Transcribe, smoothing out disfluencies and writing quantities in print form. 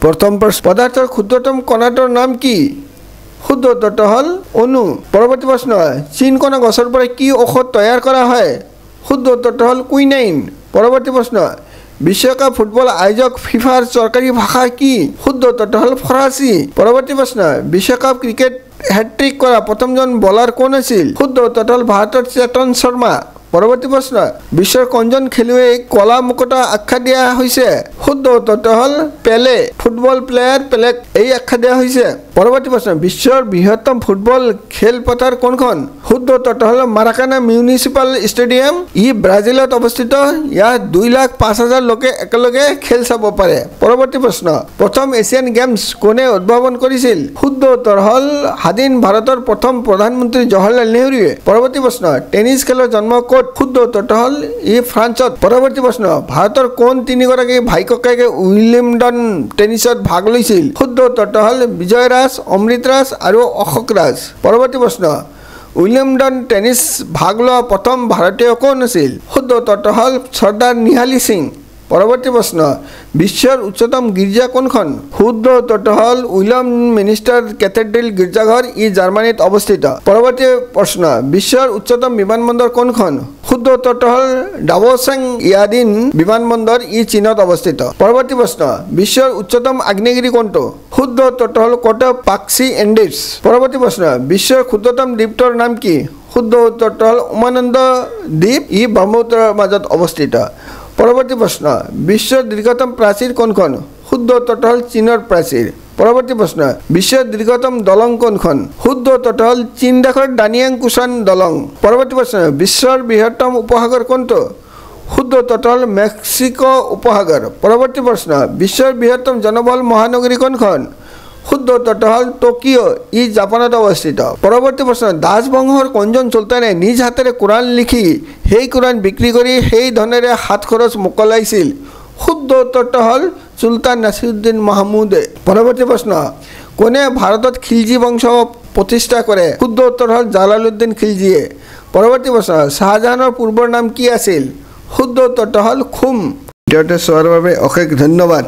প্ৰথম প্ৰশ্ন, পদাৰ্থৰ ক্ষুদ্ৰতম কণাটোৰ নাম কি? শুদ্ধ উত্তৰটো হ'ল অণু। পৰৱৰ্তী প্ৰশ্ন, চিনকণা গছৰ পৰা কি ঔষধ তৈয়াৰ কৰা হয়? শুদ্ধ উত্তৰটো হ'ল কুইনাইন। পৰৱৰ্তী প্ৰশ্ন, বিশ্বকাপ ফুটবল আয়োজক ফিফাৰ চৰকাৰী ভাষা কি? শুদ্ধ উত্তৰটো হ'ল ফৰাচী। পৰৱৰ্তী প্ৰশ্ন, বিশ্বকাপ ক্ৰিকেট হেট্ৰিক কৰা প্ৰথমজন বলাৰ কোন আছিল? শুদ্ধ উত্তৰটো হ'ল ভাৰতৰ চেতন শৰ্মা। পৰৱৰ্তী প্ৰশ্ন, বিশ্বৰ কোনজন খেলুৱৈক কলা মুকুতা আখ্যা দিয়া হৈছে? শুদ্ধ উত্তৰটো হ'ল পেলে। ফুটবল প্লেয়াৰ পেলেক এই আখ্যা দিয়া হৈছে। পৰৱৰ্তী প্ৰশ্ন, বিশ্বৰ বৃহত্তম ফুটবল খেলপথাৰ কোনখন? শুদ্ধ উত্তৰটো হ'ল মাৰাকানা মিউনিচিপাল ষ্টেডিয়াম। ই ব্ৰাজিলত অৱস্থিত। ইয়াত 2,05,000 লোকে একেলগে খেল চাব পাৰে। পৰৱৰ্তী প্ৰশ্ন, প্ৰথম এছিয়ান গেমছ কোনে উদ্ভাৱন কৰিছিল? শুদ্ধ উত্তৰ হ'ল স্বাধীন ভাৰতৰ প্ৰথম প্ৰধানমন্ত্ৰী জৱাহৰলাল নেহৰুৱে। পৰৱৰ্তী প্ৰশ্ন, টেনিছ খেলৰ জন্ম ক'ত? শুদ্ধ উত্তৰটো হ'ল ই ফ্ৰান্সত। পৰৱৰ্তী প্ৰশ্ন, ভাৰতৰ কোন তিনিগৰাকী ভাই ককায়েকে উইম্বলডন টেনিছত ভাগ লৈছিল? শুদ্ধ উত্তৰটো হ'ল বিজয় ৰাজ, অমৃত ৰাজ আৰু অশোক ৰাজ। পৰৱৰ্তী প্ৰশ্ন, উইম্বলডন টেনিছ ভাগ লোৱা প্ৰথম ভাৰতীয় কোন আছিল? শুদ্ধ উত্তৰটো হ'ল চৰ্দাৰ নিহালী সিং। পৰৱৰ্তী প্ৰশ্ন, বিশ্বৰ উচ্চতম গীৰ্জা কোনখন? শুদ্ধ উত্তৰটো হ'ল উইলিয়াম মিনিষ্টাৰ কেথেড্ৰেল গীৰ্জাঘৰ। ই জাৰ্মানীত অৱস্থিত। পৰৱৰ্তী প্ৰশ্ন, বিশ্বৰ উচ্চতম বিমানবন্দৰ কোনখন? শুদ্ধ উত্তৰটো হ'ল ডাওচেং ইয়াদিন বিমানবন্দৰ। ই চীনত অৱস্থিত। পৰৱৰ্তী প্ৰশ্ন, বিশ্বৰ উচ্চতম আগ্নেয়গিৰি কোনটো? শুদ্ধ উত্তৰটো হ'ল কোটোপাক্সি এণ্ডিছ। পৰৱৰ্তী প্ৰশ্ন, বিশ্বৰ ক্ষুদ্ৰতম দ্বীপটোৰ নাম কি? শুদ্ধ উত্তৰটো হ'ল উমানন্দ দ্বীপ। ই ব্ৰহ্মপুত্ৰৰ মাজত অৱস্থিত। পৰৱৰ্তী প্ৰশ্ন, বিশ্বৰ দীৰ্ঘতম প্ৰাচীৰ কোনখন? শুদ্ধ উত্তৰটো হ'ল চীনৰ প্ৰাচীৰ। পৰৱৰ্তী প্ৰশ্ন, বিশ্বৰ দীৰ্ঘতম দলং কোনখন? শুদ্ধ উত্তৰটো হ'ল চীন দেশৰ দানিয়াং কুচান দলং। পৰৱৰ্তী প্ৰশ্ন, বিশ্বৰ বৃহত্তম উপসাগৰ কোনটো? শুদ্ধ উত্তৰটো হ'ল মেক্সিকো উপসাগৰ। পৰৱৰ্তী প্ৰশ্ন, বিশ্বৰ বৃহত্তম জনবহুল মহানগৰী কোনখন? শুদ্ধ উত্তৰটো হ'ল টকিঅ'। ই জাপানত অৱস্থিত। পৰৱৰ্তী প্ৰশ্ন, দাস বংশৰ কোনজন চুলতানে নিজ হাতেৰে কোৰাণ লিখি সেই কোৰাণ বিক্ৰী কৰি সেই ধনেৰে হাত খৰচ মোকলাইছিল? শুদ্ধ উত্তৰটো হ'ল চুলতান নাছিৰুদ্দিন মাহমুদে। পৰৱৰ্তী প্ৰশ্ন, কোনে ভাৰতত খিলজী বংশ প্ৰতিষ্ঠা কৰে? শুদ্ধ উত্তৰ হ'ল জালালুদ্দিন খিলজীয়ে। পৰৱৰ্তী প্ৰশ্ন, শ্বাহজাহানৰ পূৰ্বৰ নাম কি আছিল? শুদ্ধ উত্তৰটো হ'ল খুম। ভিডিঅ'টো চোৱাৰ বাবে অশেষ ধন্যবাদ।